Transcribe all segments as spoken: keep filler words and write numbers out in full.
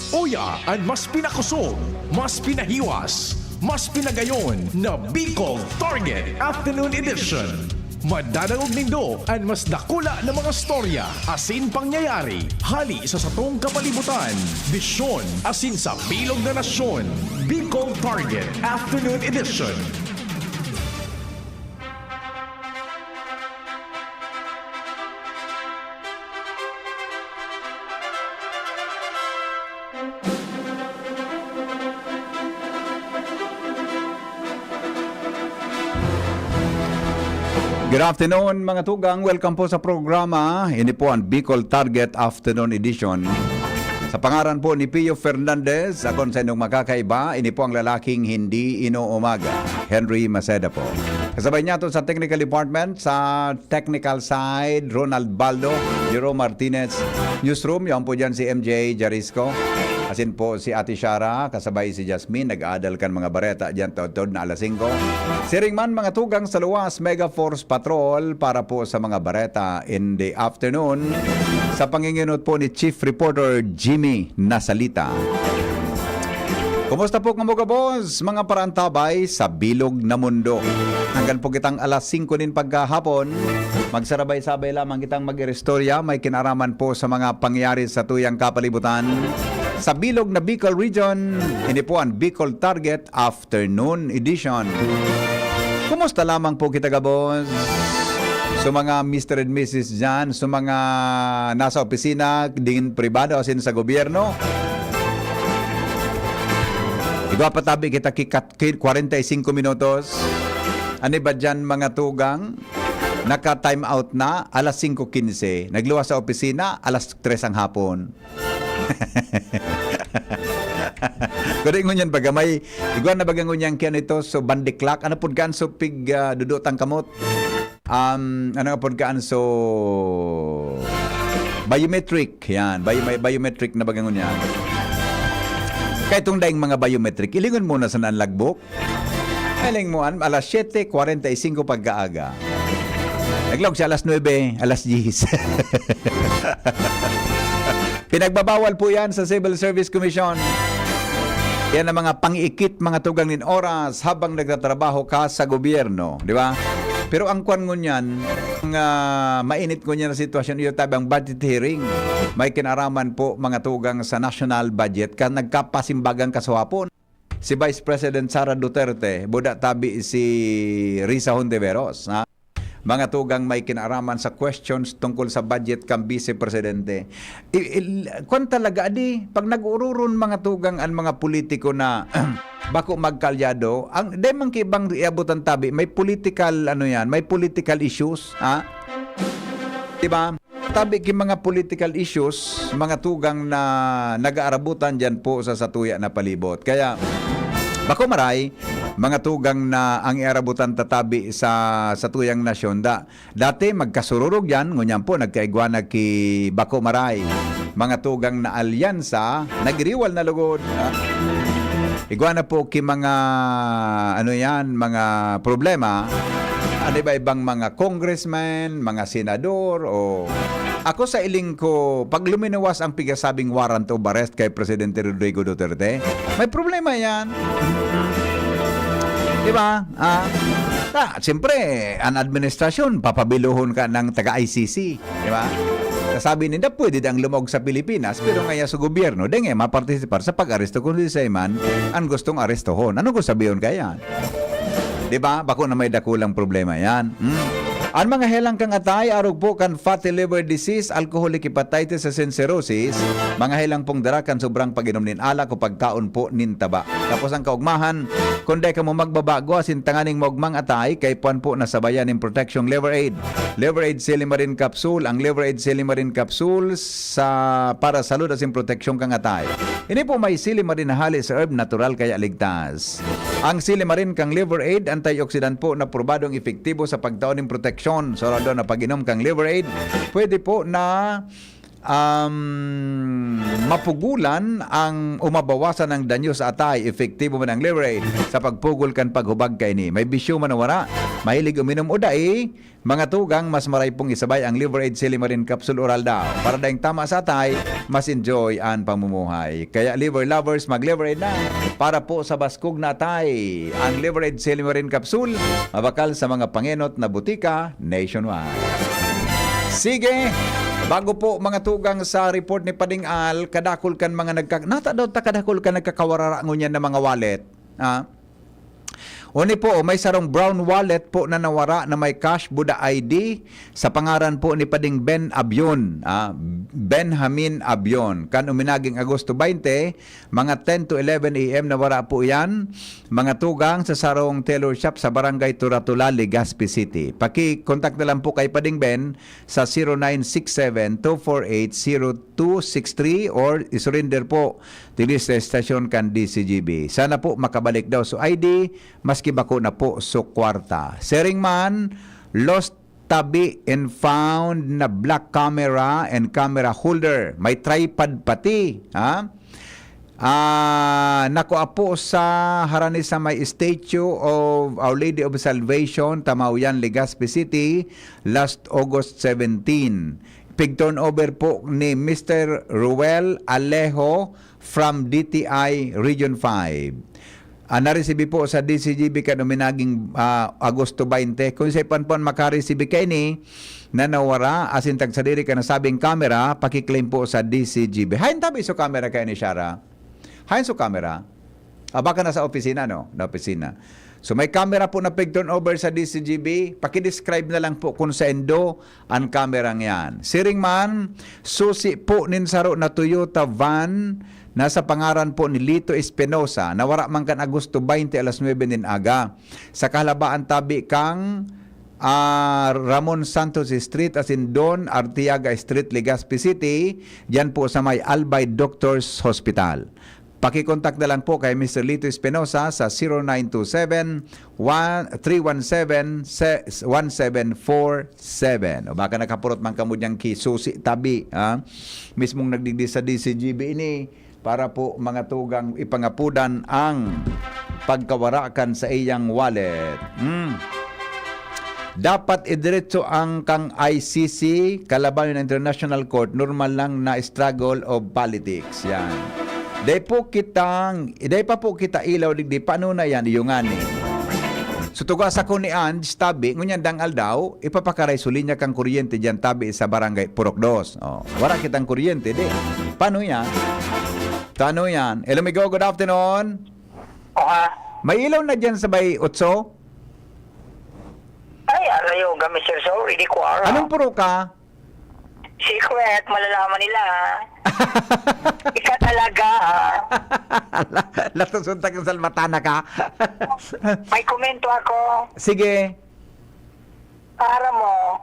Uya an mas pinakosog, mas pinahiwas, mas pinagayon na Bicol Target Afternoon Edition. Madadangog nindo an mas dakula na mga storya asin pangyayari hali sa satong kapalibutan, bisyon asin sa bilog na nasyon. Bicol Target Afternoon Edition. Good afternoon, mga tugang. Welcome po sa programa. Ini po ang Bicol Target Afternoon Edition. Sa pangaran po ni Pio Fernandez, ako sa inyong makakaiba, ini po ang lalaking hindi inuumaga, Henry Maceda po. Kasabay niya to sa technical department, sa technical side, Ronald Baldo, Jerome Martinez. Newsroom, yan po dyan si M J Jarisco. Asin po si Ate Shara, kasabay si Jasmine, nag-aadal kan mga bareta dyan taod-taod na alas singko. Siring man, mga tugang sa luwas, Mega Force Patrol para po sa mga bareta in the afternoon. Sa panginginot po ni Chief Reporter Jimmy Nasalita. Kumusta po kamo, gabos, mga paraantabay sa bilog na mundo? Hanggang po kitang alas singko nin pagkahapon, magsarabay-sabay lamang kitang mag-iristorya, may kinaraman po sa mga pangyayari sa tuyang kapalibutan. Sa bilog na Bicol Region, ini po ang Bicol Target Afternoon Edition. Kumusta lamang po kita, gabos? So, mga Mister and Missus dyan, so, mga nasa opisina, din pribado, asin sa gobyerno, igwa pa tabi kita ki kat-, ki kwarenta y singko minutos. Ano ba dyan, mga tugang? Naka-time out na, alas singko quince. Nagluwas sa opisina, alas tres ang hapon. Kung ngunyan baga, may igwa na baga ngunyan kaya nito, so, bandiklak. Ano pud kaan, so, pig, ah, dudutang kamot? Um, ano pud kaan, so, biometric. Yan, bio-, may biometric na baga ngunyan. Kaya itong daing mga biometric, ilingon muna sa nanlagbok. Aling mo, an-, alas siyete kwarenta y singko pagkaaga. Naglaog siya alas nuebe, alas diyes. Pinagbabawal po yan sa Civil Service Commission. Yan ang mga pang-ikit, mga tugang nin oras habang nagtatrabaho ka sa gobyerno, di ba? Pero ang kwan ngunyan, ang, ah, mainit ngunyan na sitwasyon, iyo tabi ang budget hearing. May kinaraman po, mga tugang, sa national budget ka nagkapasimbagan kaswapon. Si Vice President Sara Duterte, buda tabi si Risa Hontiveros, ha? Mga tugang may kinaraman sa questions tungkol sa budget kan Vice Presidente. I, il, kwan talaga, adi, pag nag-ururon mga tugang an mga politiko na bako magkalyado, ang, di man kibang iabutan tabi, may political, ano yan, may political issues, ha? Di ba? Tabi ki mga political issues, mga tugang na nag-aarabutan diyan po sa satuya na palibot. Kaya, bako maray, mga tugang na ang iarabutan tatabi sa satuyang nasyon. Da, dati magkasururog yan, ngunyan po nagkaigwa na ki bako maray. Mga tugang na alyansa, nagriwal na lugod. Ah, igwa na po ki mga, ano yan, mga problema. Ano iba-ibang mga congressman, mga senador, o ako sa iling ko, pag luminuwas ang pigasabing warrant of arrest kay Presidente Rodrigo Duterte, may problema yan. Di ba? Ah, ta, siyempre, ang administrasyon, papabiluhon ka ng taga-I C C. Di ba? Sasabi ninda, pwede dang lumaog sa Pilipinas, pero ngaya sa gobyerno, di nga mapartisipar sa pag-aresto kung si man ang gustong arestohon. Ano kung sabihin kaya? Di ba? Bako na may dakulang problema yan. Hmm? Ang mga helang kang atay, arog po kan fatty liver disease, alcoholic hepatitis, asin cirrhosis, mga helang pong dara kan sobrang pag-inom nin alak o pagkaon po nin taba. Tapos ang kaugmahan, kung di ka mo magbabago, asin tanganing maugmang atay, kay puan po nasabayan nin proteksyong Liver Aid. Liver Aid Silimarin Capsule. Ang Liver Aid Silimarin Capsule sa, para sa salud asin proteksyon kan atay. Ini po may silimarin na hali sa herb, natural kaya ligtas. Ang silimarin kang Liver Aid, antioxidant po na probadong epektibo sa pagtao nin proteksyon. Sa orador na pag-inom kang Liver Aid, pwede po na, um, mapugulan ang, o mabawasan ang danyo sa atay. Epektibo man ang Liver Aid sa pagpugol kan paghubag kaini. May bisyo man o wala, mahilig uminom o dai, mga tugang, mas maray pong isabay ang Liver Aid Silimarin Capsule Oral daw. Para daing tama sa atay, mas enjoy an pamumuhay. Kaya Liver Lovers, mag-Liver Aid na. Para po sa baskog na atay, ang Liver Aid Silimarin Capsule, mabakal sa mga pangenot na butika nationwide. Sige, bago po mga tugang sa report ni Pading Al, kadakol kan mga nagka-, nata daw ta kadakol kan nagkakawarara ngunyan na mga wallet. Ah, Oni po, may sarong brown wallet po na nawara na may cash buda I D sa pangaran po ni Pading Ben Abion, ah, Benjamin Abion. Kan uminaging Agosto twenty, mga ten to eleven A M nawara po yan, mga tugang sa sarong tailor shop sa Barangay Turatula, Legazpi City. Paki-contact na lang po kay Pading Ben sa zero nine six seven two four eight zero two six three or isurrender po diri sa estasyon kan D C G B. Sana po makabalik daw so I D, maski bako na po so kwarta. Siring man, lost tabi and found na black camera and camera holder. May tripod pati, ha? Ah, nakua po sa harani sa may Statue of Our Lady of Salvation, Tamaoyan, Legazpi City, last August seventeen. Pig-turnover po ni Mister Ruel Alejo from D T I Region five. Ah, naresibi po sa D C G B kan uminaging, ah, Agosto twenty. Kung sa ipan po makaresibi kaini na nawara, asin tagsadiri kan nasabing kamera, paki-claim po sa D C G B. Hain tabi so kamera kaini, Shara? Hain so kamera? Ah, baka nasa opisina, no? Na opisina. So, may kamera po na pig-turnover sa D C G B. Paki-describe na lang po kung saindo an kamerang yan. Siring man, susi po nin saro na Toyota van na sa pangaran po ni Lito Espinosa, nawara man kan Agosto twenty alas nuebe nin aga. Sa kahalabaan tabi kang, ah, Ramon Santos Street asin Don Arteaga Street, Legazpi City, diyan po sa may Albay Doctors Hospital. Pakikontak na lang po kay Mister Lito Espinosa sa zero nine two seven, one, three one seven, one seven four seven. O baka nakapurot man kamo diyang ki susi tabi, ha? Mismong nagdigdi sa D C G B ini para po mga tugang ipangapudan ang pagkawara kan sa iyang wallet. Hmm. Dapat idiretso ang kang I C C, kalaban ng International Court, normal lang na struggle of politics. Yan. Dai po kitang, dai pa po kita ilaw digdi. Paano na yan? Iyo ngani. So, tuga sa ko ni Ange, tabi, ngunyan dang aldaw, ipapakaray so linya kang kuryente diyan tabi sa barangay Purok Dos. Oh, wala kitang kuryente, di. Paano yan? Paano yan? Hello, Migo, good afternoon. Oha. May ilaw na diyan sa bay Otso? Ay, arayo, kami, Sir Saul, hindi ko aram. Anong puro ka? Secret, malalaman nila, ha? Ika talaga, ha? La-, latusuntak yung salmatana ka. May komento ako. Sige. Para mo,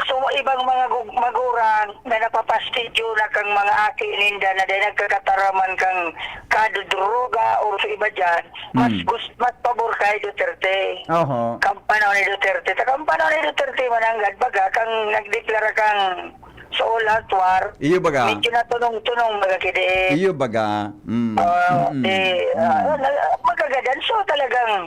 so, ibang mga gu-, magurang na napapastidyo na kang mga aki ninda na dahil nagkakataraman kang kadodroga o sa iba dyan, mas Mm. gust-, mas pabor kay Duterte. Oho. Kang panahon ni Duterte. Sa kang panahon ni Duterte, mananggad, baga, kang nagdeklara kang sa all out war, Iyo baga. medyo natunong-tunong, baga, kidi. Iyo baga. Mm. Oo, Mm. eh, ah, Mm. na-, magagadan. So, talagang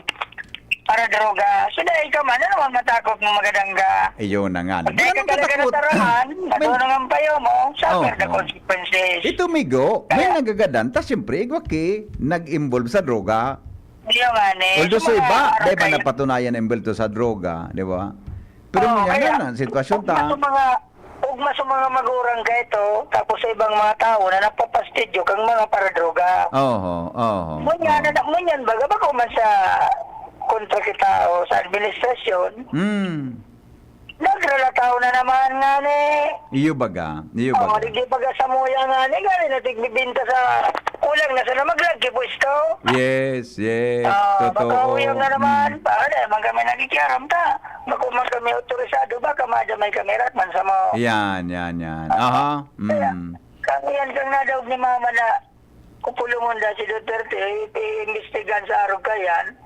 para droga. So, dahil ka man, ano man matakot mo magadangga? Iyo na nga. Dahil ka Wala nang talaga katakot. natarahan, May natunong ang payo mo, suffer the Oo. consequences. Ito, Migo, may Kaya nagagadan, tas siyempre, igwa ki, nag-involve sa droga. Iyo nga, ni. Although Sa sa mga iba, di ba arangkay- napatunayan na involved to sa droga, di ba? Pero Oo, may kaya, nga na, sitwasyon ugma ta. sa mga, ugma sa mga magurang ka ito, tapos sa ibang mga tao na napapastidyo kang mga paradroga. Oho, oho, Munyan, oho. na, munyan, baga ba kung man sa kontra kita o sa administrasyon, Hmm. nagralataw na naman nga ni. Iyo baga, iyo Oh, baga. di, di baga sa muya nga ni, gani na tigbibinta sa kulang na sa na maglagi pwesto. Yes, yes, Ah, totoo. baka uyang na naman. Mm. Para na naman kami nakikiaram ta. Bako man kami otorisado, baka madamay kami, rat man sa mo. Yan, yan, yan. Ah, Aha. kaya, Mm. kami yan kang nadaog ni mama na kupulungon da si Duterte, i-, iimbestigahan sa arog ka yan.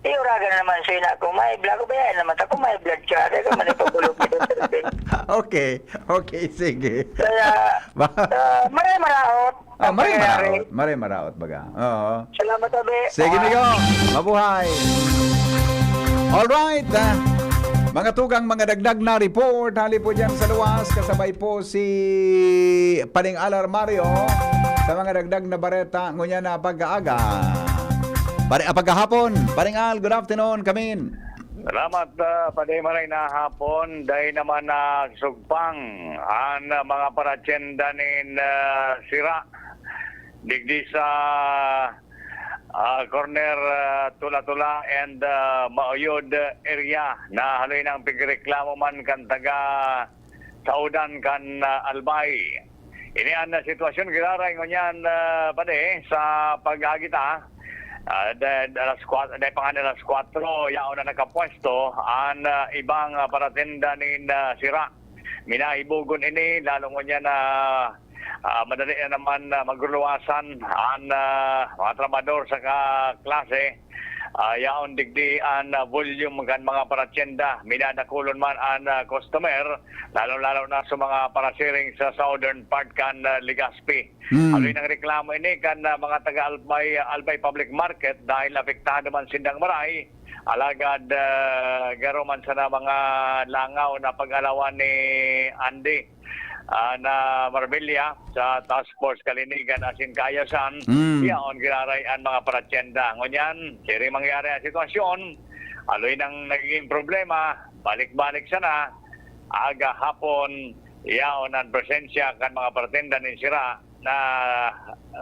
Iuragan na naman siya na kung may blood, kung may naman, kung may blood ka, kaya ka man ipapulong ni Duterte. Okay, okay, sige. Kaya, Ba- ah, maray maraot Ah, ang maray pangyayari. maraot, maray maraot baga. Oo. Salamat, Abe. Sige, Ah. Migo. Mabuhay. Alright, ah, mga tugang, mga dagdag na report hali po dyan sa luwas, kasabay po si Paring Al Armario sa mga dagdag na bareta ngunyan na pag-aaga. Pare, ah, pagkahapon, Paring Al, good afternoon, kamin. Salamat, ah, Padi, maray na hapon. Dai naman na sugpang an, ah, mga paratyenda nin, ah, sira digdi sa, ah, corner, ah, Tula-Tula and, ah, Mauyod area na haloy nang pigreklamo man kan taga saodan kan, ah, Albay. Ini an, ah, sitwasyon giraray ngunyan, ah, Padi, sa pag-agi ta. Ah, da-, alas kwat-, dai pa nga alas kwatro, yaon na nakapwesto an, ah, ibang, ah, paratinda nin, ah, sira. Minahibogon ini, lalo ngunyan na, ah, madali na naman, ah, magluluwasan an, ah, mga trabahador saka klase. Ah, yaon digdi an, ah, volume kan mga paratyenda. Minadakulon man an, ah, customer, lalo-lalo na sa mga parasiring sa southern part kan, ah, Legazpi. Hmm. Haloy nang reklamo ini kan, ah, mga taga Albay, Albay Public Market dahil apektado man sindang maray. Alagad, ah, garo man sana mga langaw na pag-alawan ni Andy, ah, na Marbella sa Task Force Kalinigan asin Kaayasan. Hmm. Yaon giraray an mga paratyenda. Ngunyan, siring mangyari ang sitwasyon, haloy nang nagiging problema, balik-balik sana, aga, hapon, yaon an presensya kan mga paratinda nin sira na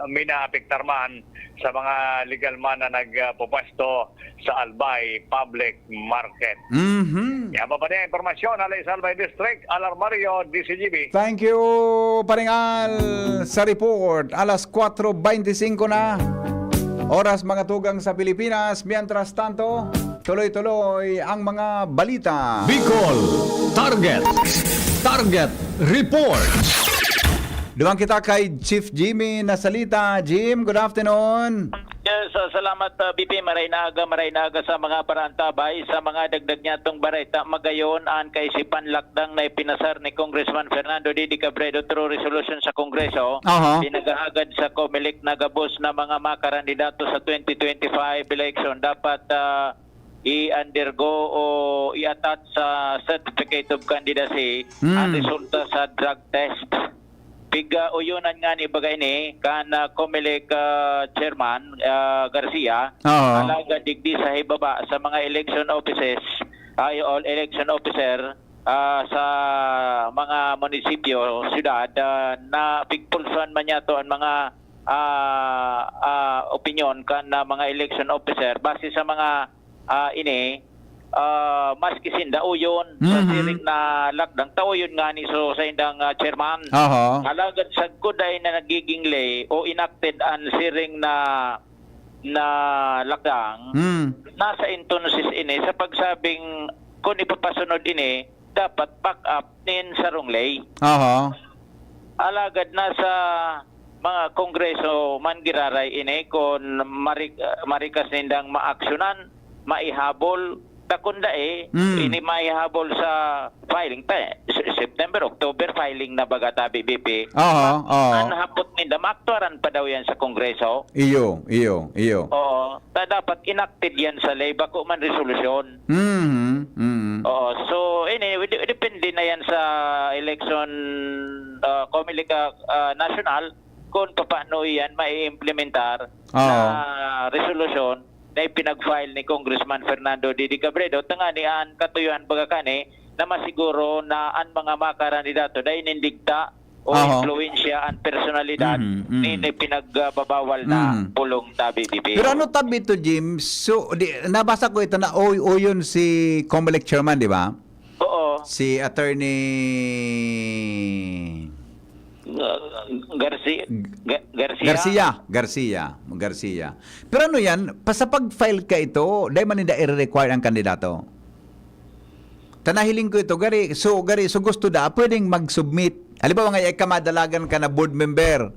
minaapektar man sa mga legal man na nagpupwesto sa Albay Public Market. Mhm. Yan pa pa din ang impormasyon, hali sa Albay District, Al Armario, D C G B. Thank you, Paring Al, sa report. Alas kwatro beintisinko na, oras mga tugang sa Pilipinas. Mientras tanto, tuloy-tuloy ang mga balita. Bicol Target. Target Report. Duman kita kay Chief Jimmy Nasalita. Jim, good afternoon. Yes, ah, salamat, ah, B P. Maray na aga, maray na aga sa mga paraantabay. Sa mga dagdag niyatong bareta, magayon an kaisipan lakdang na ipinasar ni Congressman Fernando Didi Cabredo through resolution sa Kongreso. Aha. Pinaghahagad sa Comelec na gabos na mga makarandidato sa twenty twenty-five election dapat, ah, i-undergo o i-attach sa certificate of candidacy Mm. ang resulta sa drug test. Pig-, ah, uyonan ngani baga ini kan, ah, Comelec, ah, Chairman, ah, Garcia, Oo. alagad digdi sa hibaba sa mga election offices, ay, all election officer, ah, sa mga munisipyo, syudad, ah, na pigpulsuhan man niya to ang mga, ah, ah, opinyon kan, ah, mga election officer base sa mga, ah, ini, ah, maski sinda uyon sa Mhm. siring na lakdang, ta uyon ngani so sa indang, ah, chairman. Aha. Alagad sagkod dai na nagiging ley o enacted an siring na, na lakdang, Hmm. nasa entonces ini sa pagsabing kun ipapasunod ini, dapat back up nin sarong ley. Aha. Alagad nasa mga kongreso man giraray ini kun mari-, marikas nindang maaksyonan, maihabol. Ta kun dai, Mm. ini maihabol sa filing pa, eh. Se-, September, October filing na baga tabi, B P. Oo, Ma-, oo. An hapot ninda, maaktuaran pa daw yan sa Kongreso? Iyo, iyo, iyo. Oo. Ta dapat enacted yan sa ley, bako man resolusyon. Mhm, mhm. Oo. So, ini, de-, depende na yan sa election, ah, Comelec, ah, national, kung paano yan mai-implementar Oo. na resolusyon na ipinag-file ni Congressman Fernando Didi Cabredo, tangani an katuyuan baga kani na masiguro na an mga makarandidato dai nindigta o Aha. impluwensya an personalidad Mhm, mhm. ni, ni pinagbabawal na Mhm. pulong tabi, B P. Pero ano tabi ito, Jim? So, di, nabasa ko ito na uy-uyon si Comelec chairman, di ba? Oo. Si Attorney Uh, Garci-, G-, Ga-, Garcia? Garcia, Garcia, Garcia. Pero ano yan? Pa-, sa pag-file ka ito, dai man ninda i-require ang kandidato? Ta nahiling ko ito, gari, so, gari, so gusto da, pwedeng mag-submit. Halimbawa nga, ikaw madalagan ka na board member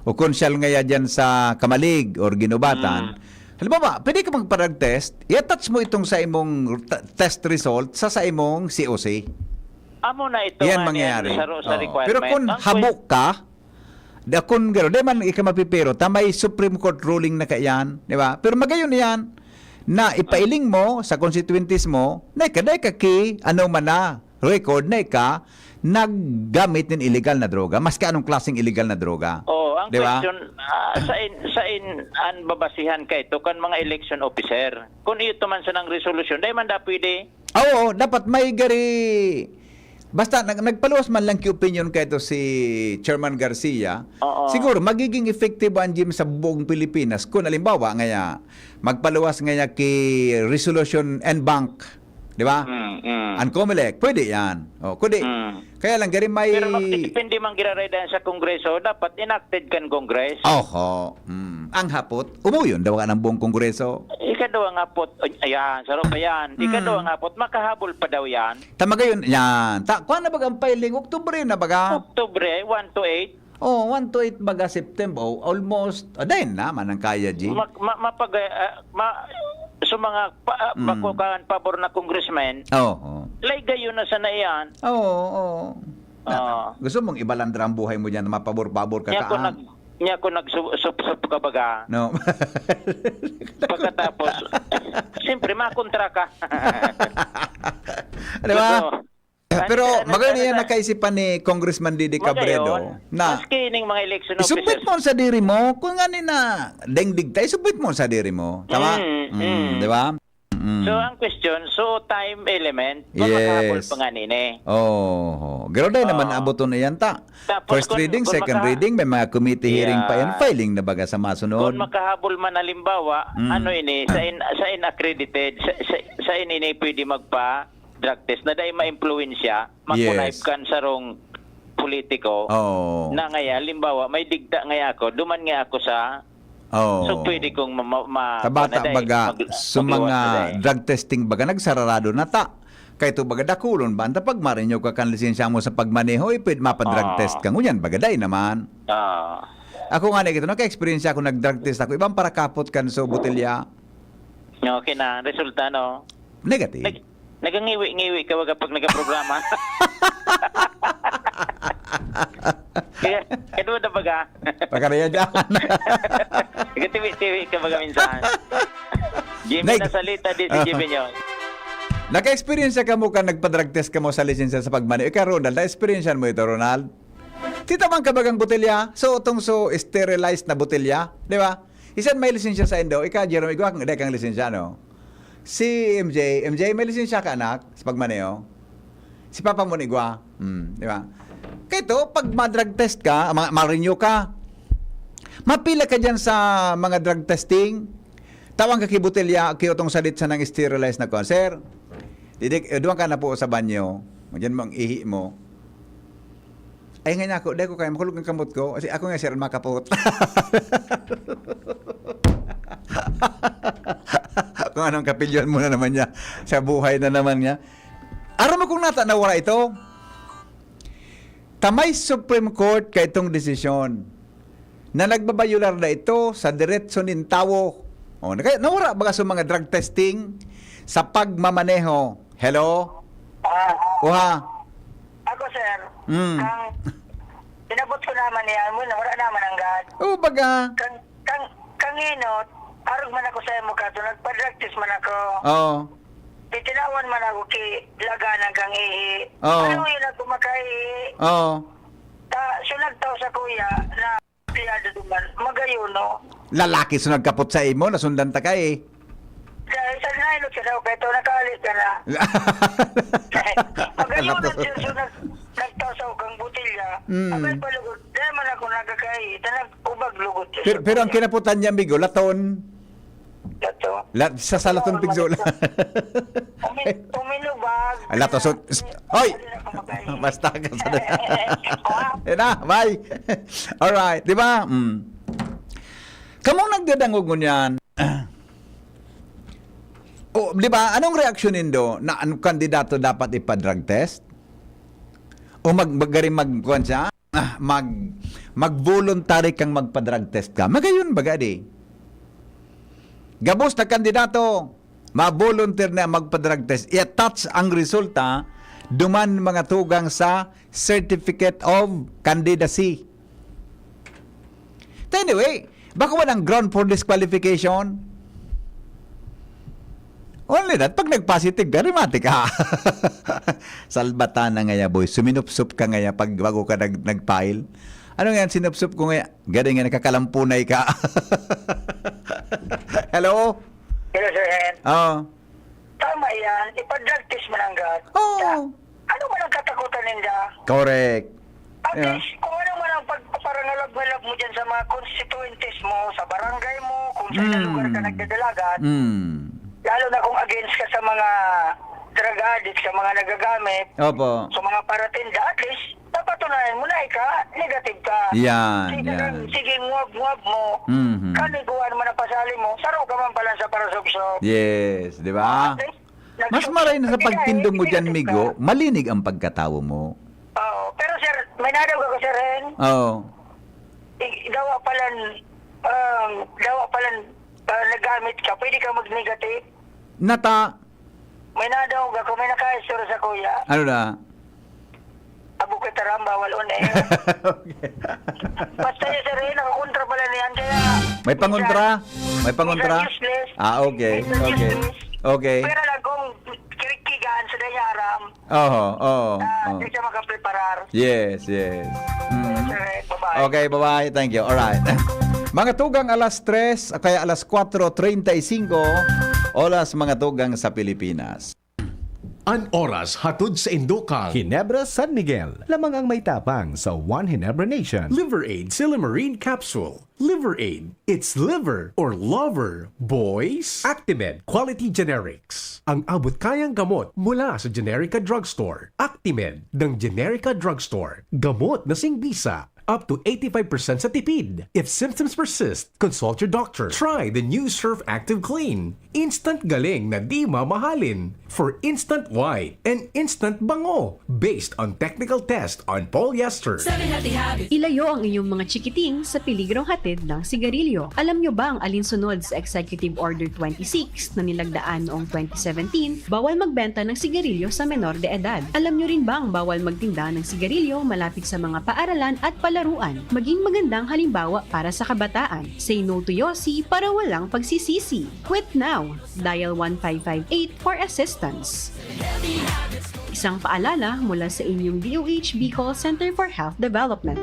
o konsyal ngaya dyan sa Camalig or Guinobatan. Mm. Halimbawa, pwede ka magpa-drug test, i-attach mo itong sa imong t-, test result sa, sa imong C O C. Amo na ito Yan nga niyan mangyayari. sa ro-, sa Oo. requirement. Pero kung Ang habo kwen- ka, da kun garo, di man ika mapipiro, ta may Supreme Court ruling na kaiyan, di ba? Pero magayon iyan, na ipailing mo sa constituencies mo na ika, dai ka ki, ano man na, record na ika naggamit nin illegal na droga, maski anong klaseng illegal na droga. Oh, ang Di ba? Question, ah, sain, sain an babasihan ka ito kan mga election officer? Kung iyo to man sanang resolusyon, dai man da pwede. Oo, dapat may gari. Basta nag, nagpaluwas man lang ki opinion ka ito si Chairman Garcia. Oo. Siguro magiging epektibo ang gym sa buong Pilipinas kung halimbawa ngaya magpaluwas ngaya ki resolution en banc, di ba? Mm, mm. Ang Comelec, pwede yan. O, kundi, Mm. kaya lang, gari may... Pero magdepende man giraray dayan sa Kongreso, dapat enacted kan Congress. Oho. Mm. Ang hapot, umuyon daw ka ng buong Kongreso. Ikaduha nga pot, ayan, sarap pa yan. Mm. Ikaduha nga pot, makahabol pa daw yan. Tama gayon, yan. Ta, kuha na baga ang filing, Oktubre na baga? Oktubre, one to eight. Oh, one to eight baga September. Oh, almost, oh, dahil naman ang kaya, G. Mag, ma, mapag, ah, ma, sa mga pa, ah, Mm. bakukan pabor na congressman, Oo. Oh, lay gayon na sana iyan. Oo, oo. Ah. Gusto mong ibalandra ang buhay mo dyan na mapabor-pabor ka Niya ko ka, ah? nag, niya ko nag sup, sup, ka baga. No. Pagkatapos, siyempre, makontra ka. Di ba? Gusto. Eh, pero Ano, magayon ano, yan ano, nakaisipan ni Congressman Didi Cabredo Magayon, na maski ning mga election isubmit officers. Mo sa diri mo kung ano na dengdig ta, isubmit mo sa diri mo. Tama? Mm, Mm, mm. Di ba? Mm. So, ang question, so time element, kung Yes. makahabol pa nga nini. Oh, garo dai naman Ah. Abuton na yan ta. Tapos First kung- reading, kung second maka- reading, may mga committee hearing pa yan, Yeah. filing na baga sa masunod. Kung makahabol man halimbawa, Mm. ano ini, sa in, sa inaccredited, sa, sa, sa in ini pwede magpa drug test na dahil ma-influensya, Yes. makunayb kan sarong politiko, Oo. na ngaya, halimbawa, may digda ngaya ako, duman ngaya ako sa, Oo. so pwede kong ma, ma, ma, Tabata na dahil baga, mag- sa magluwas mga na dahil. Drug testing baga, nagsararado na ta. Kaya ito baga dakulon ba? Anta pag marinyo ka kan lisensya mo sa pagmaneho, ipid mapadrag Oo. Test ka. Ngunyan baga, dai naman. Ah. Ako nga na ito, naka-experience ako, nag-drug test ako. Ibang parakapot kan so botelya. Okay na, resulta, no? Negative. Nag, nagangiwi-ngiwi ka baga pag nagkaprograma. Kaya, kadua na baga. Pagkariya dyan. Nagatiwi-tiwi ka baga minsan. Jimmy Nag- na salita, di si Ah. Jimmy yun. Naka-experience ka mo kan nagpa-drug test ka mo sa lisensya sa pagmaneho. Ikaw, Ronald, na-experience mo ito, Ronald? Tita man ka bagang botelya? So, itong so sterilized na botelya, di ba? Isan may lisensya sa indo? Ika, Jerome, igwa kang, dai kang lisensya, no? Si M J, M J, may lisensya ka, anak, sa pagmaneho? Si papa mo nigwa. Hmm, di ba? Kaya ito, pag ma-drug test ka, ma- ma-renew ka, mapila ka dyan sa mga drug testing, tawang ka ki botelya, ki utong sadit sa nang sterilized na kuwan. Sir, didik, eh, duwang ka na po sa banyo. Diyan mo ang ihi mo. Ay nga niya ako, dai ko kaya makulog ang kamot ko. Kasi ako nga, sir, makapot. Kung anong kapilyon mo na naman niya. Sa buhay na naman niya. Aram mo kung nata nawara ito? Tamay Supreme Court ka itong desisyon na nagbabayular na ito sa diretso nin tawo. O, naka- nawara baga sa mga drug testing sa pagmamaneho? Hello? Ah, Uha? Ako, sir, Mm. ang inabot ko naman niya, mo, wala naman ang gad. O, baga. Kang, kang, kang inot, arog man ako sa imo kaso, nagpa-drug test man ako. Oo. Titinawan man ako ki laganan kang ihi. Oo. Ano yun ako makaihi? Oo. Ta, so nagtao sa kuya na piyado duman, magayon, no? Lalaki so nagkapot sa imo, nasundan ta ka eh. Dahil sa nainot ka daw, kaya ito, nakali ka na. Magayon na Latos. siya, so nag, nagtao sa ukang botilya. Mm. Abay, palugod. Dahil man ako nagkakaihi, ta nag-ubag lugod siya. Pero, pero ang kinaputan niya, amigo, laton. Lato. La, sa salaton pigsola. Umin, uminubag. Ala, to, so, s-, hoy! Basta ka sa... Yan na, bye! Alright, di ba? Mm. Kamong nagdadangog ngunyan. O, di ba? Anong reaksyon nindo na ang kandidato dapat ipa-drug test? O mag, mag, mag, kuwan siya? Ah, mag, mag-voluntary kang magpa-drug test ka. Magayon baga di. Gabos na kandidato, ma-volunteer na magpa-drug test. I-attach ang resulta, duman mga tugang sa Certificate of Candidacy. Anyway, bako man ang ground for disqualification. Only that, pag nag-positive ka, rheumatic ka. Salbata na ngaya, boy. Suminupsup ka ngaya pag bago ka nag, nag-file. Ano nga yan, sinupsup ko ngaya? Gani nga, nakakalampunay ka. Hello? Hello, Sir Hen. Oh. Tama yan. Ipa-drug test mo na agad. Oh. Ano man ang katakutan ninda? Correct. At Yeah. least, kung ano man ang pagpaparangalab-ngalab mo dyan sa mga constituentes mo, sa barangay mo, kung sa Mm. lugar ka nagdadalagan, Mm. lalo na kung against ka sa mga drug addict, sa mga nagagamit, Opo. sa mga paratinda, at least, napatunayan mo na ika, negative ka. Yan, Sige, yan. sige, nguwab-nguwab mo. Mhm. Kaniguan man ang pasali mo, saro ka man pala sa parasubsob. Yes, di ba? At least, Mas maray na sa pagtindog mo dyan, migo, malinig ang pagkatawo mo. Oo. Pero sir, may nadog ako, Sir Hen. Oo. I-, dawa palan, um, dawa palan, ah, nagamit ka, pwede ka mag-negative? Nata. May nadog ako, may nakaistorya sa kuya. Ano na? Abo ka taram, bawal on air. Okay. Basta yun, sir, eh, nakakontra pala niyan, kaya May pangontra? May pangontra? Minsan useless. Ah, okay. Minsan Okay. useless. Okay. Pero lang kung kirikigan sa daya aram, Oho, oo, ah, oo. di siya makapreparar. Yes, yes. Mm. Sir, eh, bye-bye. Okay, bye-bye. Thank you. Alright. Mga tugang alas tres, o kaya alas kwatro treinta y cinco, oras mga tugang sa Pilipinas. An oras hatod sa indokang Ginebra San Miguel, lamang ang may tapang sa One Ginebra Nation. Liver Aid Silymarin Capsule. Liver Aid, it's liver or lover, boys. Actimed Quality Generics, ang abot kayang gamot mula sa Generica Drugstore. Actimed ng Generica Drugstore, gamot na singbisa. Up to eighty-five percent sa tipid. If symptoms persist, consult your doctor. Try the new Surf Active Clean. Instant galing na di mamahalin. For instant white and instant bango. Based on technical test on polyester. Seven Healthy Habits. Ilayo ang inyong mga chikiting sa peligrong hatid ng sigarilyo. Alam nyo bang alinsunod sa Executive Order twenty-six na nilagdaan noong twenty seventeen, bawal magbenta ng sigarilyo sa menor de edad? Alam nyo rin bang bawal magtinda ng sigarilyo malapit sa mga paaralan at palaruan? Maging magandang halimbawa para sa kabataan. Say no to Yossi para walang pagsisisi. Quit now! Dial one five five eight for assistance. Isang paalala mula sa inyong D O H Bicol Center for Health Development.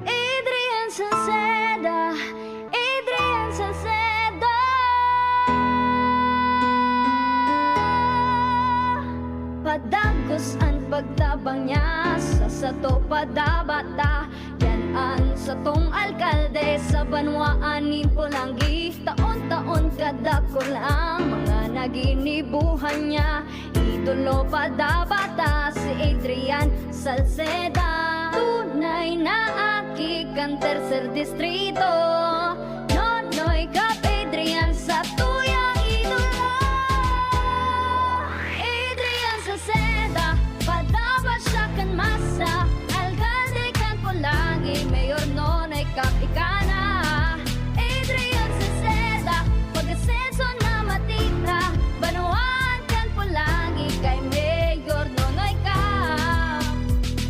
Adrian Salceda, Adrian Salceda. Padagos an pagtabang niya sa sato padabata. Yan an satong alkalde sa banwaan nin Polangi. Taon-taon kadakul ang mga naginibuhan niya. Idolo padabata si Adrian Salceda. Tunay na aki kan tercer distrito. Nonoy Cap Adrian sa tuyang idolo. Adrian Salceda, padaba siya kan masa. Alkalde kan Polangi, Mayor Nonoy Cap ika na. Adrian Salceda, pag-asenso na matira. Banwaan kan Polangi kay Mayor Nonoy Cap.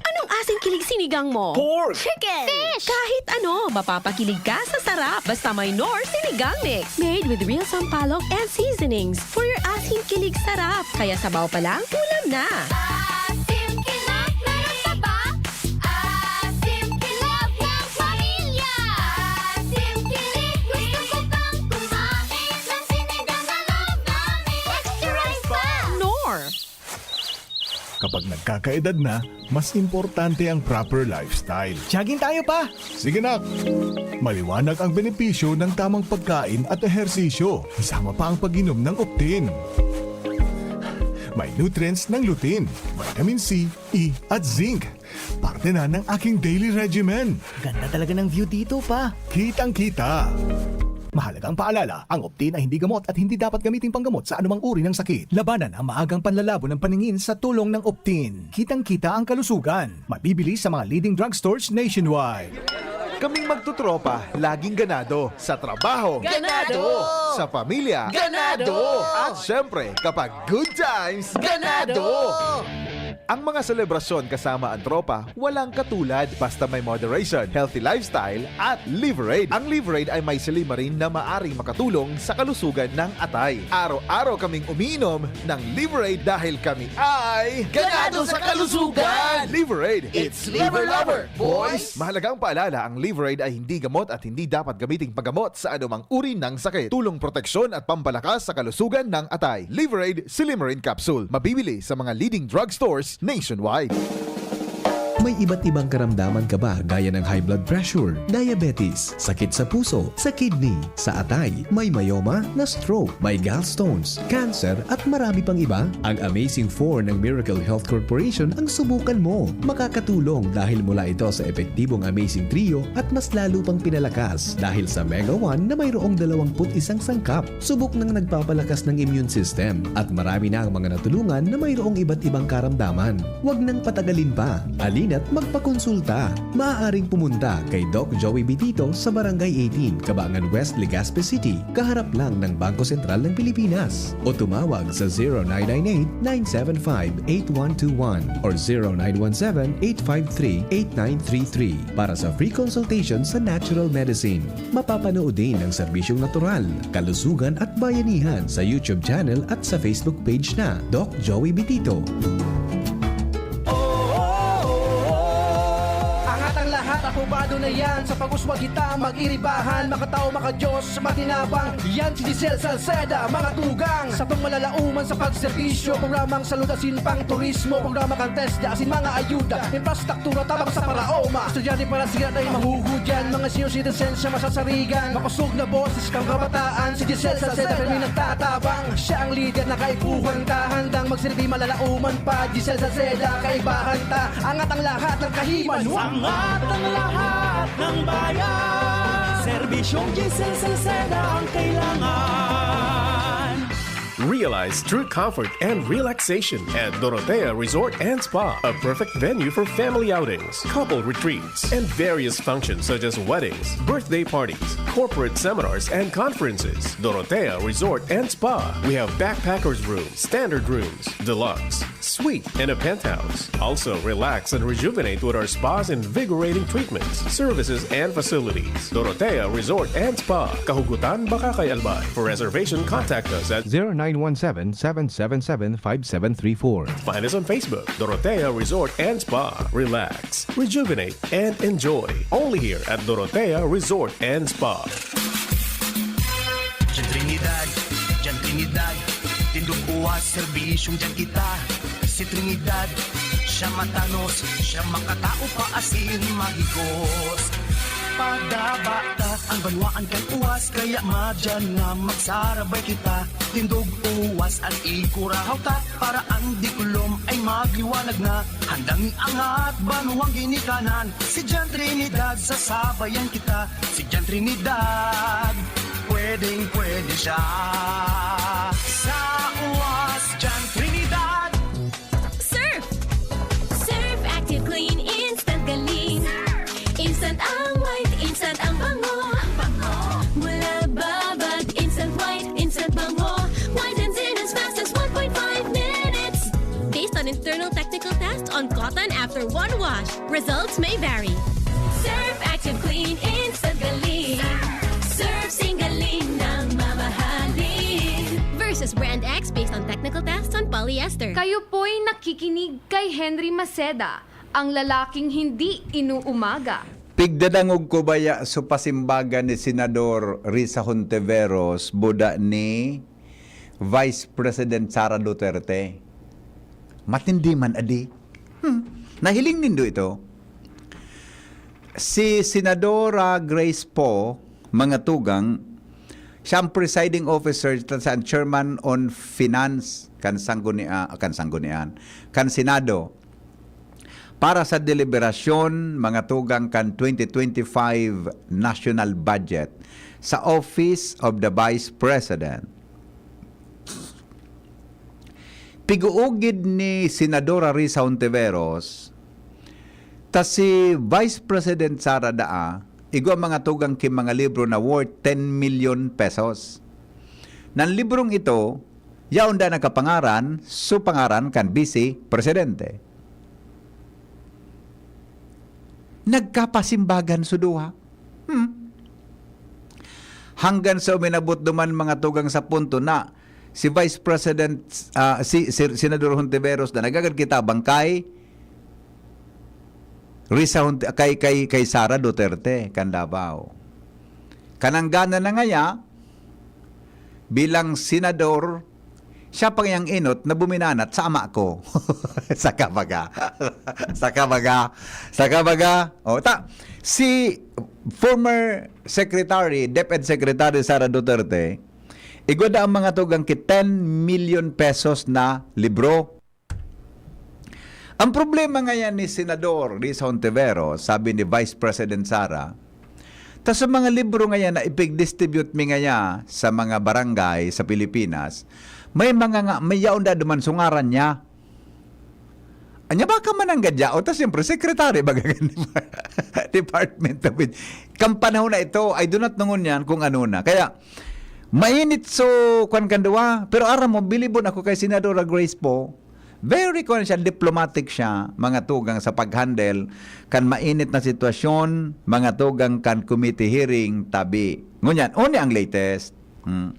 Anong asing kilig sinigang mo? Pork! Chicken! Fish! Kahit ano, mapapakilig ka sa sarap. Basta may Knorr Sinigang Mix. Made with real sampalok and seasonings. For your asing kilig sarap. Kaya sabaw pa lang, ulam na. Asim Kilig, meron ka ba? Asim Kilig ng pamilya. Asim Kilig, gusto ko pang kumain ng sinigang na love namin. Extra rice pa! Knorr. Kapag nagkakaedad na, mas importante ang proper lifestyle. Jogging tayo, Pa! Sige, nak! Maliwanag ang benepisyo ng tamang pagkain at ehersisyo, kasama pa ang pag-inom ng Optin. May nutrients ng lutein, vitamin C, E, at zinc. Parte na ng aking daily regimen. Ganda talaga ng view dito, Pa. Kitang-kita. Mahalagang paalala, ang Optin ay hindi gamot at hindi dapat gamiting panggamot sa anumang uri ng sakit. Labanan ang maagang panlalabo ng paningin sa tulong ng Optin. Kitang-kita ang kalusugan. Mabibili sa mga leading drugstores nationwide. Kaming magtutropa, laging ganado. Sa trabaho, Ganado! Sa pamilya, Ganado! At syempre, kapag good times, Ganado! Ganado! Ang mga selebrasyon kasama ang tropa, walang katulad basta may moderation, healthy lifestyle, at Liverade. Ang Liverade ay may silymarin na maaring makatulong sa kalusugan ng atay. Araw-araw kaming umiinom ng Liverade dahil kami ay ganado sa kalusugan! Liverade, it's Liver Lover, boys! Mahalagang paalala, ang Liverade ay hindi gamot at hindi dapat gamiting paggamot sa anumang uri ng sakit. Tulong proteksyon at pampalakas sa kalusugan ng atay. Liverade Silymarin Capsule. Mabibili sa mga leading drugstores nationwide. May iba't ibang karamdaman ka ba, gaya ng high blood pressure, diabetes, sakit sa puso, sa kidney, sa atay, may myoma, na stroke, may gallstones, cancer, at marami pang iba? Ang Amazing four ng Miracle Health Corporation ang subukan mo. Makakatulong dahil mula ito sa epektibong Amazing Trio at mas lalo pang pinalakas dahil sa Mega one na mayroong dalawampu't isang sangkap. Subok nang nagpapalakas ng immune system at marami na ang mga natulungan na mayroong iba't ibang karamdaman. Huwag nang patagalin pa. Alina't magpakonsulta. Maaaring pumunta kay Doc Joey Bitito sa Barangay eighteen, Kabangan West, Legazpi City, kaharap lang ng Bangko Sentral ng Pilipinas. O tumawag sa zero nine nine eight, nine seven five, eight one two one or zero nine one seven, eight five three, eight nine three three para sa free consultation sa natural medicine. Mapapanood din ang serbisyong natural, kalusugan at bayanihan sa YouTube channel at sa Facebook page na Doc Joey Bitito. Angat ang lahat, aprobado na yan. Sa pag-uswag kita, mag-iribahan. Makatao, makadiyos, matinabang. Yan si Giselle Salceda, mga tugang. Sa pangmalalauman sa pagserbisyo, programang salud asin pang turismo, programa kan TESDA asin mga ayuda, infrastruktura tabang sa paraoma. Estudyante para siya na mahuhudyan, mga senior citizens siya masasarigan. Makosog na boses kang kabataan, si Giselle Salceda kami nagtatabang. Siya ang lider na kaipuhan ta, handang magsilbi malalauman pa. Giselle Salceda, kaibahan ta, angat ang lahat ng kahiman. Angat ang lahat ng bayan. Serbisyong Giselle Salceda ang kailangan. Realize true comfort and relaxation at Dorotea Resort and Spa, a perfect venue for family outings, couple retreats, and various functions such as weddings, birthday parties, corporate seminars, and conferences. Dorotea Resort and Spa. We have backpackers room, standard rooms, deluxe, suite, and a penthouse. Also, relax and rejuvenate with our spa's invigorating treatments, services, and facilities. Dorotea Resort and Spa, Kahugutan, Bacacay, Albay. For reservation, contact us at zero nine one seven, seven seven seven, five seven three four. Find us on Facebook, Dorotea Resort and Spa. Relax, rejuvenate, and enjoy. Only here at Dorotea Resort and Spa. Diyan Trinidad, diyan Trinidad, tindog uwas, serbisyong diyan kita. Si Trinidad, siya matanos, siya makatao pa asin mahigos. Padaba ta ang banwaan kan uwas, kaya madyan na magsarabay kita. Tindog uwas an ikurahaw ta, para an diklom ay magliwanag na. Handang iangat banwang ginikanan, si Jan Trinidad sasabayan kita. Si Jan Trinidad, pwedeng pwede siya. Sa uwas, Jan Trinidad. Surf! Surf Active Clean Instant Galing. Instant ang white, instant ang bango. Mula babad, instant white, instant bango. Whitens in as fast as one point five minutes. Based on internal technical test on cotton after one wash. Results may vary. Surf Active Clean Instant Galing. Surf sing galing ng mamahalin. Versus Brand X based on technical tests on polyester. Kayo po'y nakikinig kay Henry Maceda, ang lalaking hindi inuumaga. Pigdadangog ko baya so pasimbagan ni Senador Risa Hontiveros buda ni Vice President Sara Duterte? Matindi man, adi. Hmm. Nahiling nindo ito? Si Senadora Grace Poe, mga tugang, siya ang presiding officer, siya ang chairman on finance kan sanggunian, kan sanggunian, kan Senado, para sa deliberasyon, mga tugang, kan twenty twenty-five national budget sa Office of the Vice President. Piguugid ni Senadora Risa Hontiveros, ta si Vice President Sara daa, igwa mga tugang ki mga libro na worth ten million pesos. Nan librong ito, yaon da nakapangaran, so pangaran kan Vice Presidente. Nagkapasimbagan so duha. Hmm. Hanggan sa uminabot duman, mga tugang, sa punto na si Vice President, ah, si, si Senador Hontiveros na nagagad kita bangkay Risa Honti-, kay, kay, kay Sara Duterte kan Davao. Kananggana na ngaya, bilang senador, siya pa ngayang inot na buminanat sa ama ko. Saka baga. Saka baga. Saka baga. O, ta, si former secretary, DepEd Secretary Sara Duterte, igwa da ang mga tugang ki ten million pesos na libro. Ang problema ngayon ni Senador Risa Hontiveros, sabi ni Vice President Sara, ta sa mga libro ngayon na ipig-distribute mi ngaya sa mga barangay sa Pilipinas, may mga nga, may yaon da duman sungaran niya. Anya baka mananggad yaon, ta siyempre, secretary, baga kan department of ed-, kan panahon na ito, I do not know ngunyan kung ano na. Kaya, mainit so, kwan kan duwa, pero aram mo, bilibon ako kay Senadora Grace po, very, kwan siya, diplomatic siya, mga tugang sa pag-handle kan mainit na sitwasyon, mga tugang kan committee hearing, tabi. Ngunyan, oni ang latest. Hmm.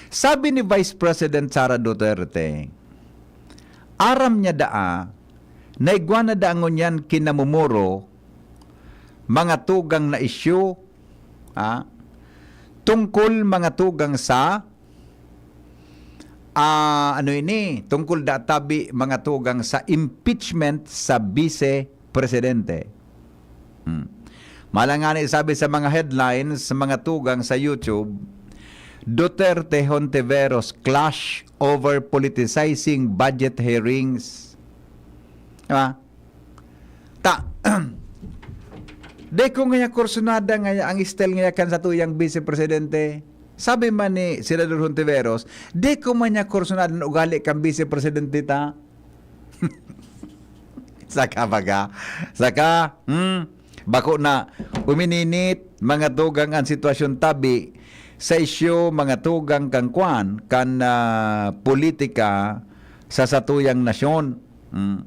Sabi ni Vice President Sara Duterte, aram niya daa, naigwa na daa ngunyan kinamumuro, mga tugang na isyu, ah, tungkol, mga tugang, sa, ah, ano ini, tungkol da tabi, mga tugang, sa impeachment sa Vice Presidente. Hmm. Malangani sabi sa mga headlines, sa mga tugang sa YouTube, Duterte Hontiveros clash over politicizing budget hearings. Diba? Ta, di ko ngaya kursunada ngaya ang style ngaya kan satuyang Vice Presidente. Sabi man ni Senador Hontiveros, di ko man niya kursunada ang ugali kan Vice Presidente ta. Saka baga, saka, hmm, bako na umininit, mga tugang, ang sitwasyon tabi sa isyu, mga tugang, kan kwan, kan, ah, politika sa satuyang nasyon. Hmm.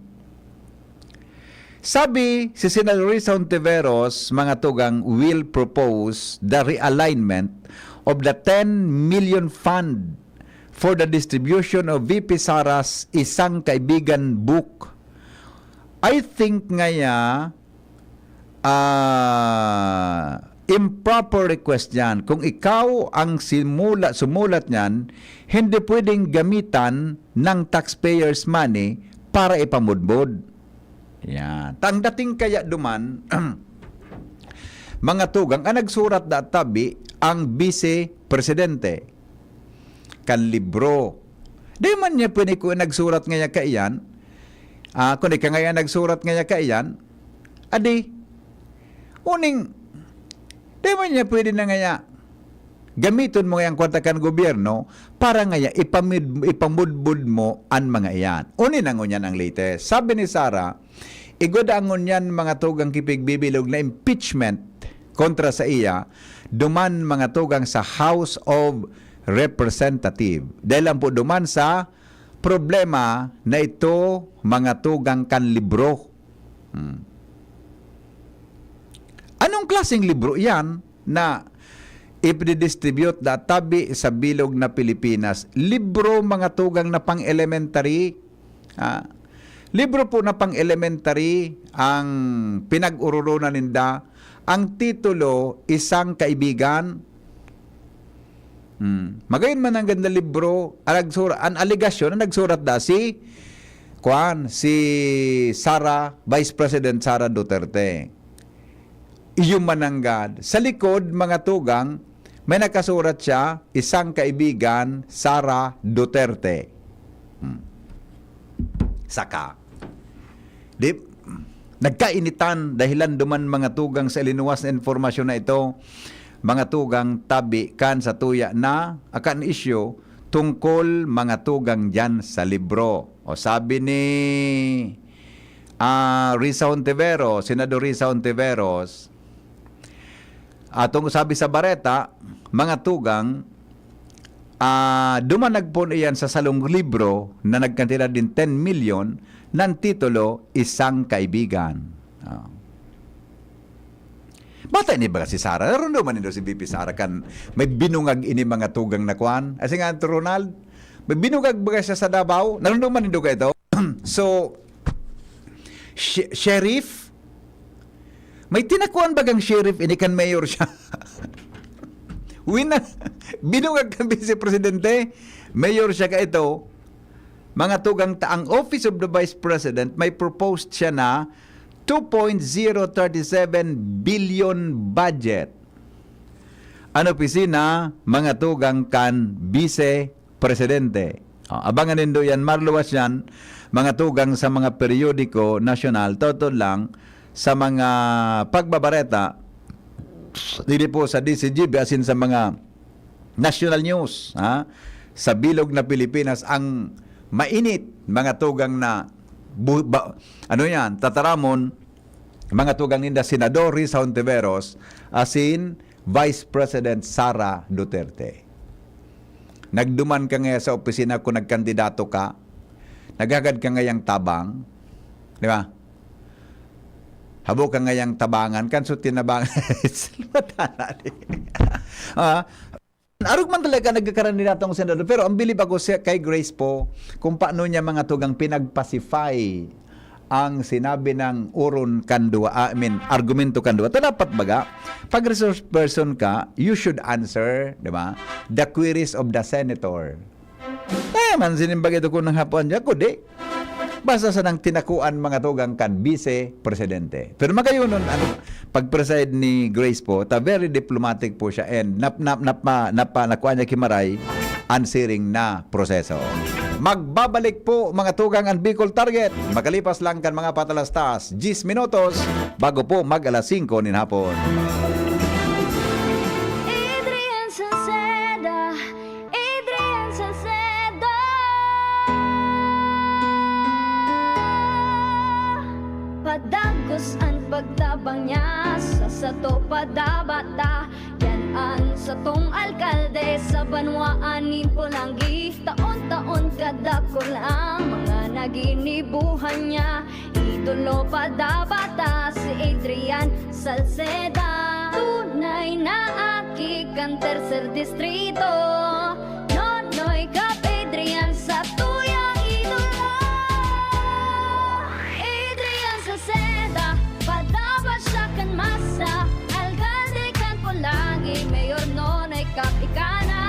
Sabi si Senador Risa Hontiveros, mga tugang, will propose the realignment of the ten million fund for the distribution of V P Sara's Isang Kaibigan book. I think ngaya, ah, improper request yan. Kung ikaw ang simula-, sumulat niyan, hindi pwedeng gamitan ng taxpayers' money para ipamudbod. Yan. Tang dating kaya duman, mga tugang, ang nagsurat da tabi ang Vice Presidente kan libro. Di man niya pwede ko nagsurat ngaya kaiyan. Ah, kung ika ngaya nagsurat ngaya kaiyan, adi, uning, di man niya pwede na ngaya gamiton mo ngayang kwarta kan gobyerno para ngaya ipamid-, ipamudbod mo an mga iyan. Uni na ngunyan ang latest. Sabi ni Sara, igwa da ngunyan mga tugang kipigbibilog na impeachment kontra sa iya, duman mga tugang sa House of Representative. Dahil lang po duman sa problema na ito, mga tugang, kan libro. Hmm. Anong klaseng libro iyan na ipididistribute da tabi sa bilog na Pilipinas? Libro, mga tugang, na pang-elementary. Ah, libro po na pang-elementary ang pinag-ororonan ninda. Ang titulo, Isang Kaibigan. Hmm. Magayon man ang ganda libro, ang nagsura-, ang alegasyon na nagsurat da si, kuan, si Sara, Vice President Sara Duterte. Iyo mananggad. Sa likod, mga tugang, may nakasurat siya, "Isang Kaibigan, Sara Duterte." Hmm. Saka, di, nagkainitan dahilan duman, mga tugang, sa ilinuwas na impormasyon na ito, mga tugang, tabi kan sa tuya na akan isyu tungkol, mga tugang, diyan sa libro. O sabi ni, ah, Risa Hontiveros, Senador Risa Hontiveros, atong sabi sa bareta, mga tugang, ah, duman nagpon iyan sa salong libro na nagkantidad din ten milyon, nan titulo, Isang Kaibigan. Ah. Bata ini baga si Sara. Narunduman nindo si V P Sara kan may binungag ini mga tugang na kwan. Asi nga, Anto Ronald, may binungag baga siya sa Davao. Narunduman nindo ka ito? So, she- sheriff? May tinakuan bagang sheriff ini kan mayor siya? Wina, binungag kan vice presidente, mayor siya ka ito. Mga tugang ta, ang Office of the Vice President, may proposed siya na two point zero thirty seven billion budget. An opisina, mga tugang kan Vice Presidente. O, abangan nindo yan, maluwas yan, mga tugang sa mga periodiko nasyonal, totoo lang, sa mga pagbabareta, dili po sa D C G B, asin sa mga national news, ha? Sa bilog na Pilipinas, ang mainit, mga tugang na bu- ba- ano yan, tataramon, mga tugang ninda, Senador Risa Hontiveros, asin Vice President Sara Duterte. Nagduman ka ngaya sa opisina kung nagkandidato ka, naghagad ka ngayang tabang, di ba? Habo ka ngayang tabangan, kan so tinabangan. Salmatana di. Ah, arog man talaga nagkakarandidato ang senador. Pero ang bilib ako siya kay Grace po, kung paano niya mga tugang pinagpasify ang sinabi ng uron kan duwa, ah, I mean, argumento kan duwa. Ta dapat baga, pag resource person ka, you should answer, di ba? The queries of the senator. Kaya man, sinimbag ito ko ng hapuan niya, kundi, basta sa nang tinakuan mga tugang kan vice presidente. Pero magayunon, ano, pag-preside ni Grace po, ta very diplomatic po siya and nap, nap, nap, nap, nap, nakuha niya kimaray ang siring na proseso. Magbabalik po, mga tugang, ang Bicol Target. Makalipas lang kan mga patalastas, diyes minutos, bago po mag alas singko nin hapon. Adrian Salceda, Adrian Salceda. Padagos an pagtabang niya sa sato padabata. Yan an satong alkalde sa banwaan nin Polangui. Taon-taon kadakul ang mga naginibuhan niya. Idolo padabata si Adrian Salceda. Tunay na aki kan Tercer Distrito. Nonoy Cap Adrian sa tuyang idolo. Adrian Salceda, padaba siya kan masa. Alkalde kan Polangui, Mayor Nonoy Cap ika na.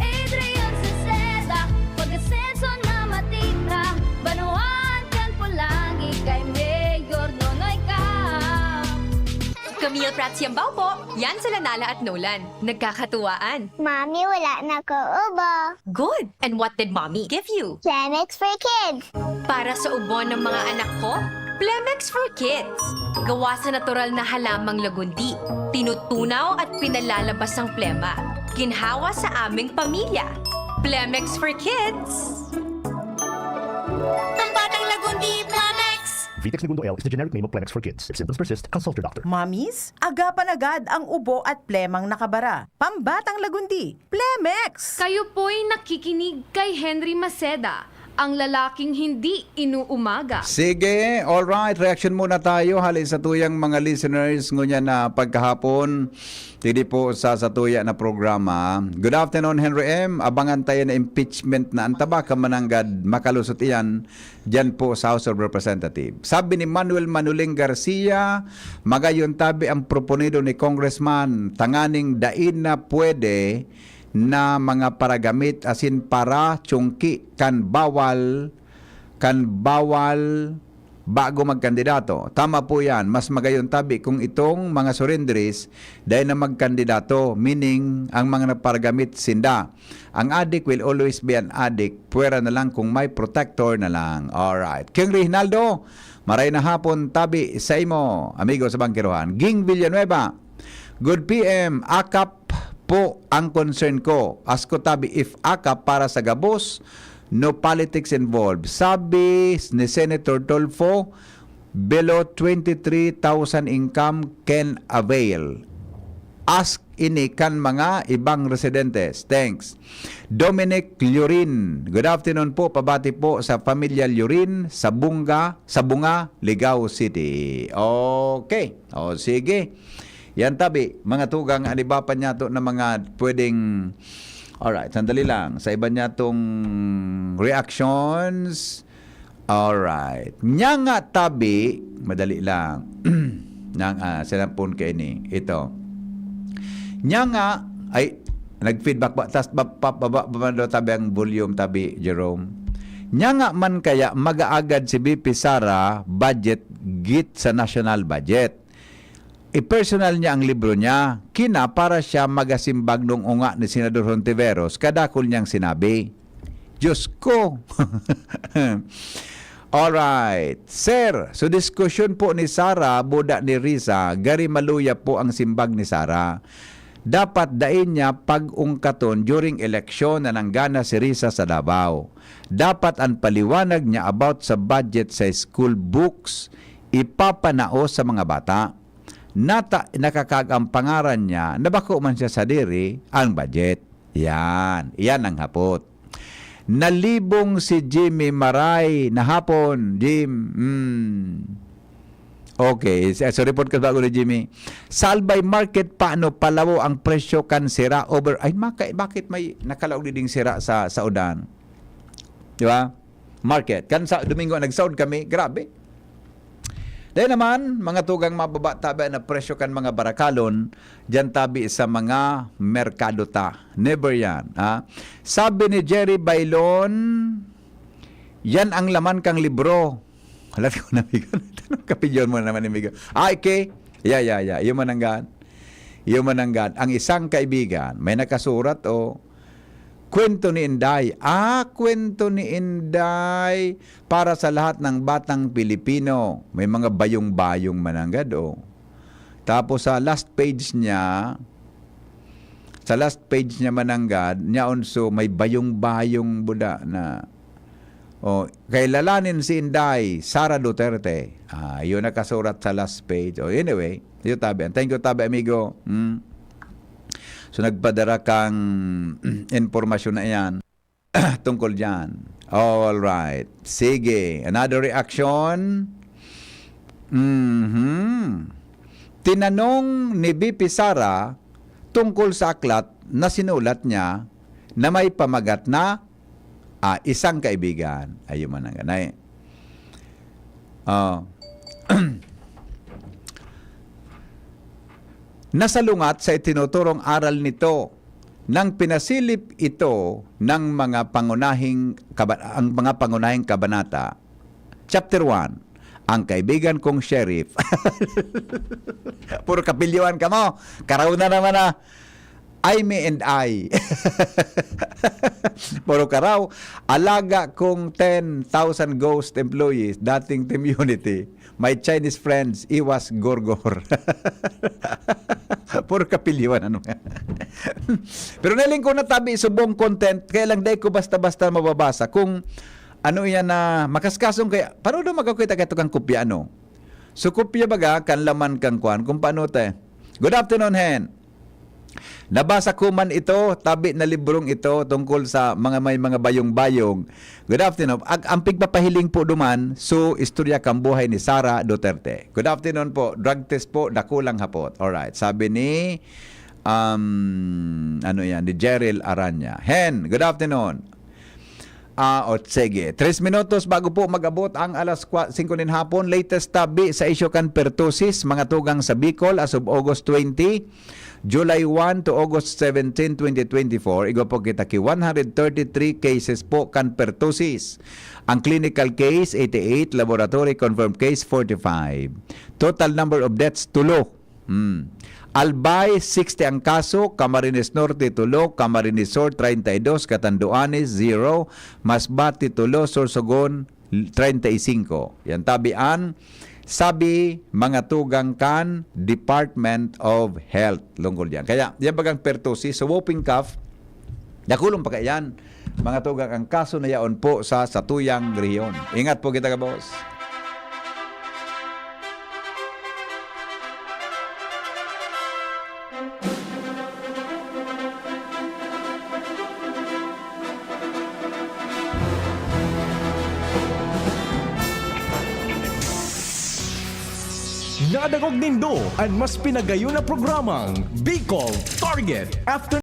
Adrian Salceda, pag-asenso na matira. Banwaan kan Polangui kay Mayor Nonoy Cap. Camille Prats Yambao po. Yan sila Nala at Nolan. Nagkakatuwaan. Mami, wala na ko ubo. Good! And what did Mommy give you? Plemex for Kids. Para sa ubo ng mga anak ko, Plemex for Kids. Gawa sa natural na halamang lagundi. Tinutunaw at pinalalabas ang plema. Ginhawa sa aming pamilya. Plemex for Kids. Pambatang Lagundi, Plemex! Vitex Negundo L is the generic name of Plemex for Kids. If symptoms persist, consult your doctor. Mommies, agapan agad ang ubo at plemang nakabara. Pambatang Lagundi, Plemex! Kayo po'y nakikinig kay Henry Maceda, ang lalaking hindi inuumaga. Sige, alright. Reaction muna tayo. Hali sa tuyang mga listeners, ngunyan na pagkahapon, didi po sa satuya na programa. Good afternoon, Henry M. Abangan tayo na impeachment na ang tabaka mananggad makalusot iyan diyan po sa House of Representatives. Sabi ni Manuel Manuling Garcia, magayon tabi ang proponido ni Congressman tanganing dai na pwede na mga paragamit asin para chungki kan bawal, kan bawal bago magkandidato. Tama po yan. Mas magayon tabi kung itong mga surrenderies dai na magkandidato, meaning ang mga nagparagamit sinda. Ang adik will always be an adik, pwera na lang kung may protector na lang. Alright. King Reginaldo, maray na hapon, tabi sa imo, amigo sa bangkerohan. Ging Villanueva, good P M, akap po ang concern ko. Asko tabi if akap para sa gabos, no politics involved. Sabi ni Senator Tulfo, below twenty-three thousand income can avail. Ask ini kan mga ibang residentes. Thanks. Dominic Llorin. Good afternoon po. Pabati po sa pamilya Llorin sa Bunga, sa Bunga, Ligao City. Okay. O, sige. Yan tabi, mga tugang, an iba pa niyato na mga pwedeng, alright, sandali lang. Sa iba niyatong reactions, alright. Nya nga tabi, madali lang. Nang, ah, sinampon ka ini. Ito. Nya nga, ay, nag-feedback ba? Tas ba-, pa-, baba, baba daw tabi ang volume, tabi, Jerome. Nya nga man kaya mag-aagad si V P Sara budget git sa national budget. I-personal niya ang libro niya. Kina para siya magasimbag nung unga ni Senador Hontiveros, kadakul niyang sinabi. Diyos ko! Alright. Sir, so diskusyon po ni Sara, buda ni Risa, gari maluya po ang simbag ni Sara. Dapat dai niya pag-ungkaton during eleksyon na nanggana si Risa sa Davao. Dapat ang paliwanag niya about sa budget sa school books, ipapanao sa mga bata. Nata-, nakakaag ang pangaran niya na bako man siya sadiri ang budget. Yan. Yan ang hapot. Nalibong si Jimmy Maray na hapon, Jim. Hmm. Okay. So, report ka bago ni Jimmy. Sa Albay Market, paano palawo ang presyo kan sira over? Ay, maka-, bakit may nakalaog diding sira sa, sa udan? Di ba? Market. Kan sa Domingo, nagsaod kami. Grabe. Dahil naman, mga tugang mababa tabi na presyo kan mga barakalon, diyan tabi sa mga merkado ta. Never yan. Ha? Sabi ni Jerry Bailon, yan ang laman kang libro. Alam ko na, amigo. Kapidyon mo na naman, amigo. Ah, okay. Yeah, yeah, yeah. Iyo mananggad. Iyo mananggad. Ang isang kaibigan, may nakasurat, o Kwento ni Inday. Ah, Kwento ni Inday para sa lahat ng batang Pilipino. May mga bayong-bayong mananggad, oh. Tapos sa last page niya, sa last page niya mananggad, niya unso may bayong-bayong buda na, oh, kay lalanin si Inday, Sara Duterte. Ah, yun nakasurat sa last page. Oh, anyway, yun tabi. Thank you, tabi, amigo. Hmm. So, nagpadara kang impormasyon na iyan tungkol diyan. All right. Sige. Another reaction? Mhm. Tinanong ni V P Sara tungkol sa aklat na sinulat niya na may pamagat na, ah, isang kaibigan. Ayun man ang ganay. Oh. Nasalungat sa itinuturong aral nito nang pinasilip ito ng mga pangunahing kaba-, ang mga pangunahing kabanata. Chapter one, Ang Kaibigan Kong Sheriff. Puro kapilyoan kamo. Karaw na naman, ah. I, me, and I. Puro karaw. Alaga kong ten thousand ghost employees, dating Team Unity. My Chinese friends, iwas gorgor. Puro kapilyoan, ano nga. Pero nahiling ko na tabi, subong content, kaya lang dai ko basta-basta mababasa. Kung ano iyan na makaskasong kaya, paano daw magkakita ka ito kang kopya, ano? So, kopya baga, kan laman kang kwan, kung paano te. Good afternoon, Hen. Nabasa ko man ito, tabi na librong ito tungkol sa mga may mga bayong-bayong. Good afternoon. Ag-, ang pigpapahiling po duman, so istorya kang buhay ni Sara Duterte. Good afternoon po. Drug test po, dakulang hapot. Alright. Sabi ni, um, ano yan, ni Jeril Aranya. Hen, good afternoon. Ah, o sige. Tres minutos bago po mag-abot ang alas kwa-, singko nin hapon. Latest tabi sa isyu kan pertussis, mga tugang sa Bicol, as of August twenty, July one to August seventeen, twenty twenty-four, igwa po kita ki one hundred thirty-three cases po kan pertussis. Ang clinical case, eighty-eight, laboratory confirmed case, forty-five. Total number of deaths, tulo. Hmm. Albay, sixty ang kaso, Camarines Norte, tulo, Camarines Sur, treinta y dos, Catanduanes, zero, Masbate, tulo, Sorsogon, treinta y cinco. Yan tabi an, sabi mga tugang kan Department of Health. Lungkol yan. Kaya, yan bagang pertussis, sa whooping cough, dakulon pa kaya yan. Mga tugang, ang kaso na yaon po sa satuyang rehiyon. Ingat po kita, kabos. Padangog nindo an mas pinagayon na programang Bicol Target After